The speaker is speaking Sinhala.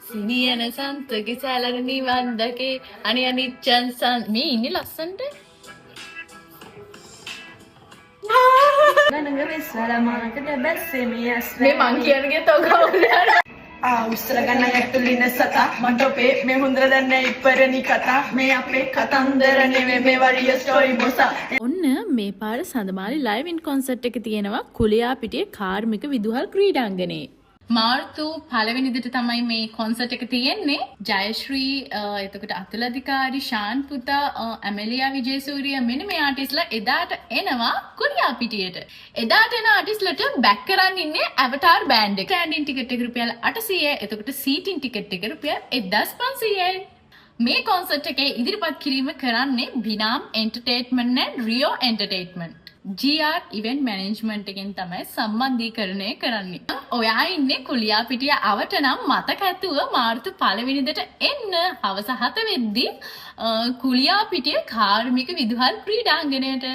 සිනියන සන්තගේ සැලන නිවන් දකේ අනේ අනිච්චන් සන් මේ ඉන්නේ ලස්සනට. ගණඟ වෙස්වල මාකට බැස්සේ මේ ඇස්. මේ මං කියන ගේ තව කවුද? ආ උස්සල ගණන් ඇතුළින සතා මට ඔපේ මේ හොඳට දන්නේ ඉපරණි කතා. මේ අපේ කතන්දර නෙවෙයි, මේ වරිය ස්ටෝරි බොසා. ඔන්න මේ පාර සඳමාලි ලයිව් ඉන් කොන්සර්ට් එක තියෙනවා කුලියාපිටිය කාර්මික විදුහල් ක්‍රීඩාංගණයේ. මාර්තු පළවෙනිදට තමයි මේ කොන්සර්ට් එක තියෙන්නේ. ජයශ්‍රී, එතකොට අතුල අධිකාරි, ශාන් පුතා, ඇමෙලියා විජේසූරිය මෙන්න මේ ආටිස්ට්ලා එදාට එනවා කුලියාපිටියට. එදාට එන ආටිස්ට්ලට බැක් කරන් ඉන්නේ ඇවටාර් බෑන්ඩ් එක. ස්ටෑන්ඩින් ටිකට් එක රුපියල් 800යි. එතකොට සීටින් ටිකට් එක රුපියල් 1500යි. මේ කොන්සර්ට් එකේ ඉදිරිපත් කිරීම කරන්නේ බිනාම් entertainment and Rio entertainment. GR event management එකෙන් තමයි සම්බන්ධීකරණය කරන්නේ. ඔයා ඉන්නේ කුලියාපිටිය අවට නම් මතක ඇතුව මාර්තු පළවෙනිදට එන්න හවස 7 වෙද්දි කුලියාපිටිය කාර්මික විදුහල් ක්‍රීඩාංගණයට.